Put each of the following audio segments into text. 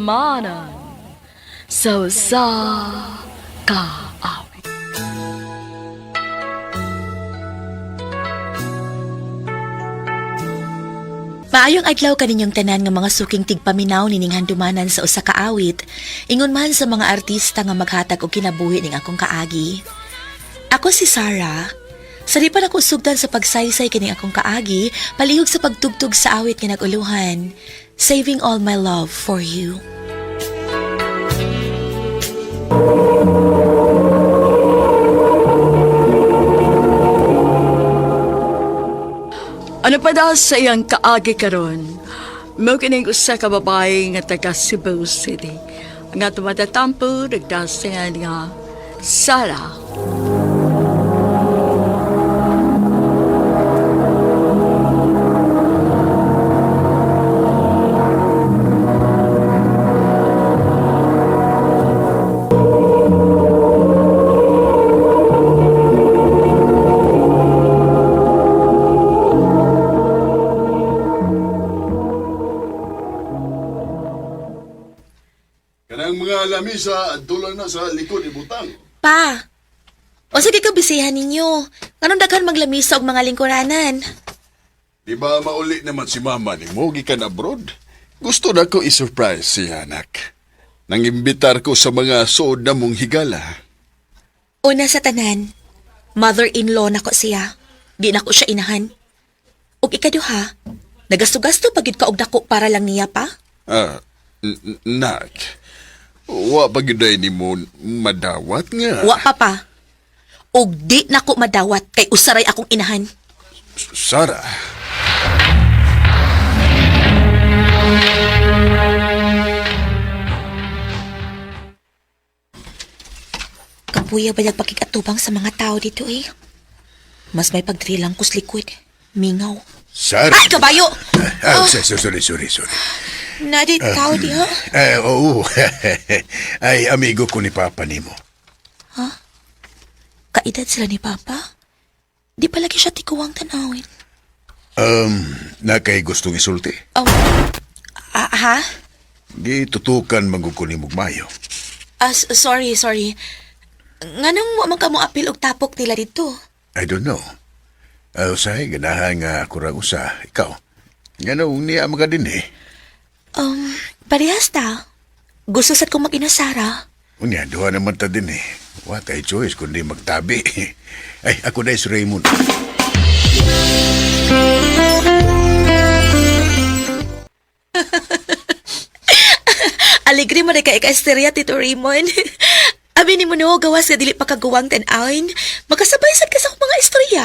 Handumanan sa usa ka awit. Maayong adlaw kaninyong tanan nga mga suking tigpaminaw nining handumanan sa usa ka awit. Ingon man sa mga artista nga maghatag og kinabuhi ning akong kaagi. Ako si Sarah. Saripan ako sugdan sa pagsaysay kining akong kaagi, palihog sa pagtugtog sa awit nga nag-uluhan. Saving All My Love for You. Ano pa daw sa iyang kaagi karon? Mo kining usa ka babae nga taga Cebu City. Nga tumatatampo nagdasingan nga Sara. Kanang mga lamisa, adto lang na sa likod ibutang. Pa! O sige ka bisihan ninyo. Nganong daghan maglamisa og mga lingkuranan? Di ba mauli naman si mama ni mo gikan abroad? Gusto na ko i-surprise siya, anak. Nangimbitar ko sa mga suod na mong higala. Una sa tanan, mother-in-law nako siya. Di nako siya inahan. Ug ikaduha, nagasto-gasto pagid ka og dako para lang niya pa. Ah, nak, wa pa gyud ay nimo madawat nga. Wa pa pa. Ug di nako madawat kay usaray akong inahan. Sara, Kapuya ba pagkikatubang sa mga tao dito eh? Mas may pagdrilang kus likod. Mingaw. Sara. Ay, kabayo! Ah, sorry, sorry, sorry. Na di tao di ha? Eh, oo. Ay, amigo ko ni Papa nimo. Kaedad sila ni Papa. Di palagi siya tikuwang tanawin. Na kay gustong isulti. Oh, ah, ha? Di tutukan manggug ko ni Mugmayo. Ah, sorry, sorry. Nganong wa man ka mo apil og tapok nila dito? I don't know. Usahay, ganahan nga kurang usa. Ikaw. Nga niya mga din eh. Parehas ta. Gusto sad kong mag-inasara. Unya, duha naman ta din eh. What a choice kundi magtabi. Ay, ako na si Raymond. Alegre mo na kay ka-esterya, Tito Raymond. Abi ni mo no, gawas nga dili pa kaguwang tan-awin. Makasabay sad ka sa akong mga istorya.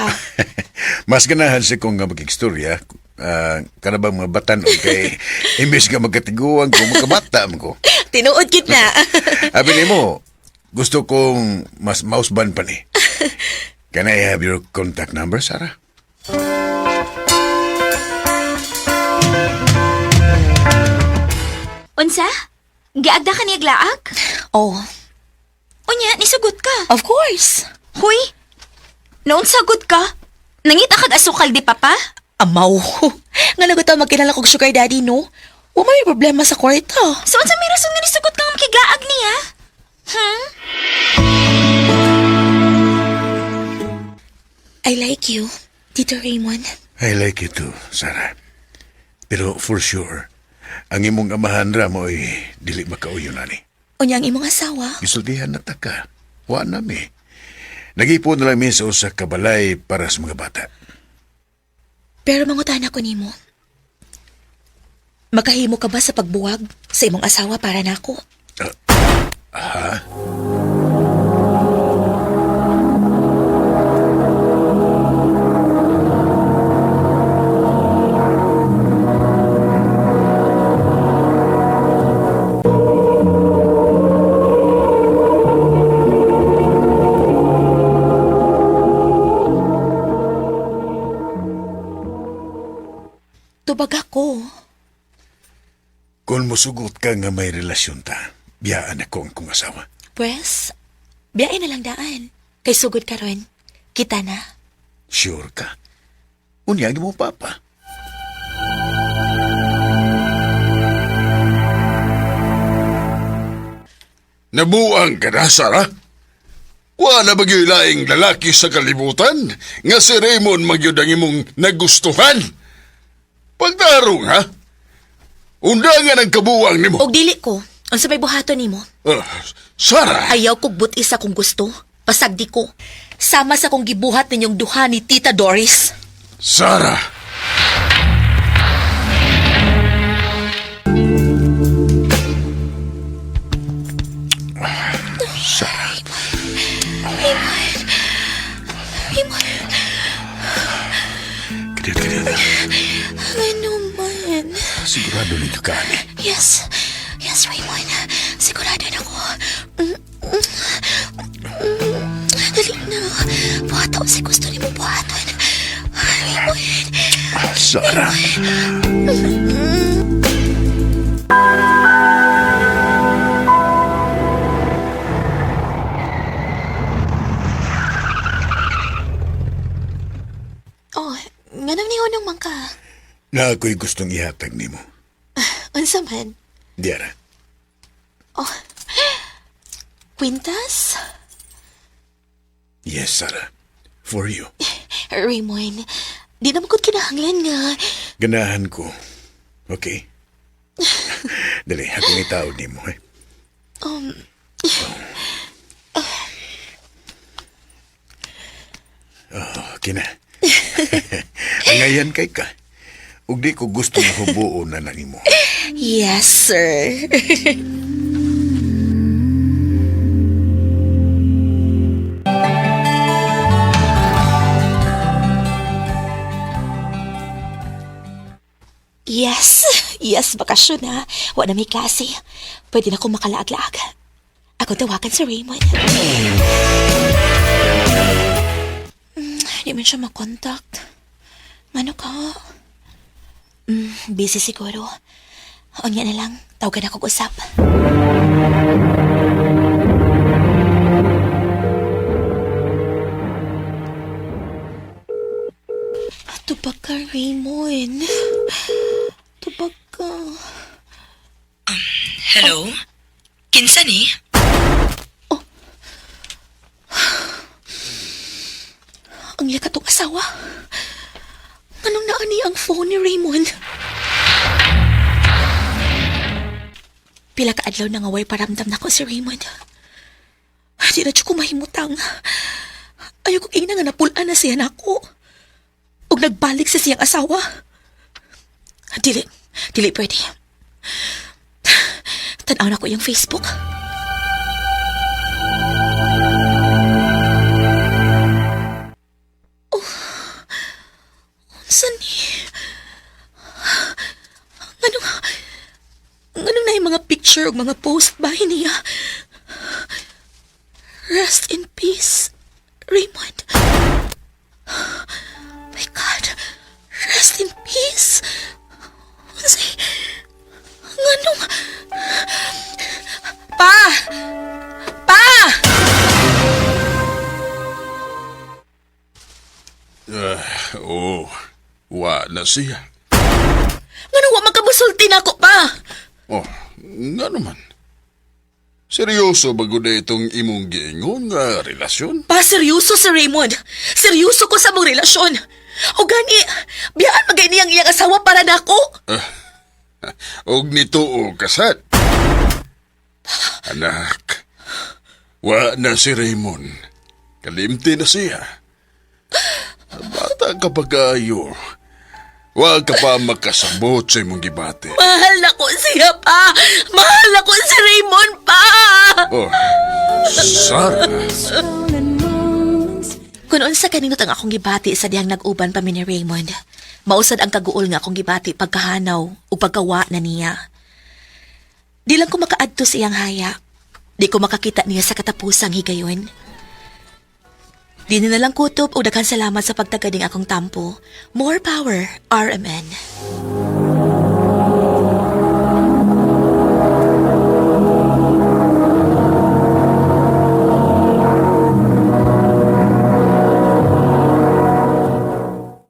Mas ganahan siya kung nga mag-istorya. Kana bang mga batan o kay imbes nga magkatiguan ko, magkabata man ko. Tinuod gid na. Abi nimo, gusto kong mas mausban pa ni. Can I have your contact number, Sarah? Unsa? Giagda ka niya glaak? Oh, Unya, nisugot ka. of course. Huy! Noon sagot ka? Nangita kag asukal di papa? Amaw. Nga na ta magkilala kog sugar daddy, no? Wa may problema sa kwarta. So unsa may rason nga nisugot ka nga makiglaag niya? Hmm? I like you, Tito Raymond. I like you too, Sarah. Pero for sure, ang imong amahan ra mo ay dili makauyon ani. Unya ang imong asawa. Gisultihan na ta ka. Wa na mi. Nag-ipon na lang mi sa usa ka balay para sa mga bata. Pero mangutana ko nimo. Makahimo ka ba sa pagbuwag sa imong asawa para nako? Ha? Tubag ako. Kung musugot ka nga may relasyon ta, biyaan ako ang kong asawa. Pwes, biyain na lang daan. Kay sugod karon. Kita na. Sure ka? Unya ang imong papa. Nabuang ka na, Sarah? Wala ba gyud laing lalaki sa kalibutan nga si Raymond magyud ang imong nagustuhan? Pagtarong, ha? Undangan ang kabuang nimo. Og dili ko, unsa may buhaton nimo? Ah, Sarah! Ayaw kog butis akong gusto. Pasagdi ko. Sama sa kong gibuhat ninyong duha ni Tita Doris. Sarah! Sarah. Raymond, Kadiyot, kadiyot. ano man? Sigurado ninyo ka, ani. Yes. Yes, Raymond. Sigurado na ko. Dali na. Buhaton si gusto ni mo buhaton. Raymond. Sarah. Oh, nganong nihunong man ka? Na ako'y gustong ihatag nimo. Unsa man? Diara. Oh. Quintas? Yes, Sarah. For you. Raymond, di naman ko kinahanglan nga. Ganahan ko. Okay? Dali, akong itaod nimo eh. Oh, okay na. Angayan kay ka. Ug di ko gusto nga hubuon na nimo. Yes, sir. Yes, yes, bakasyon na. Wala na may klase. Pwede na akong makalaag-laag. Ako tawagan si Raymond. Hindi man siya makontakt. Mano ka? Busy siguro. Unya na lang, tawagan ako usap. Tubag ka, Raymond. Tubag ka. Hello? Kinsa ni? Ang iya katong asawa. Anong naani ang phone ni Raymond? Pila ka adlaw na nga way paramdam nako si Raymond. Di na ko mahimutang. Ayaw ko ingna nga napulaan na siya nako. Ug nagbalik sa siyang asawa. Dili, dili pwede. Tanaw na ko iyang Facebook. Unsa ni? Nganong, nganong na mga picture ug mga post ba niya? Rest in peace, Raymond. My God, rest in peace. Unsay, nganong, Pa! Pa! Oh, wa na siya. Nganong wa makamusulti na ako pa? Oh, nga naman. Seryoso ba gud itong imong giingon nga relasyon? Pa, seryoso si Raymond. Seryoso ko sa mong relasyon. O gani, biyaan magay niyang iyang asawa para nako. Og nituo kasat. Anak, wa na si Raymond. Kalimti na siya. Bata ka pa kayo. Wa ka pa makasabot sa imong gibati. Mahal na ko siya pa. Mahal na ko si Raymond pa. Oh, Sarah. Kung unsa kaninot ang akong gibati sa dihang nag-uban pa mi ni Raymond, mausad ang kaguol nga akong gibati pagkahanaw ug pagkawa na niya. Di lang ko makaadto sa iyang haya. Di ko makakita niya sa katapusang higayon. Di na lang kutob o daghan salamat sa pagtagading akong tampo. More power, RMN.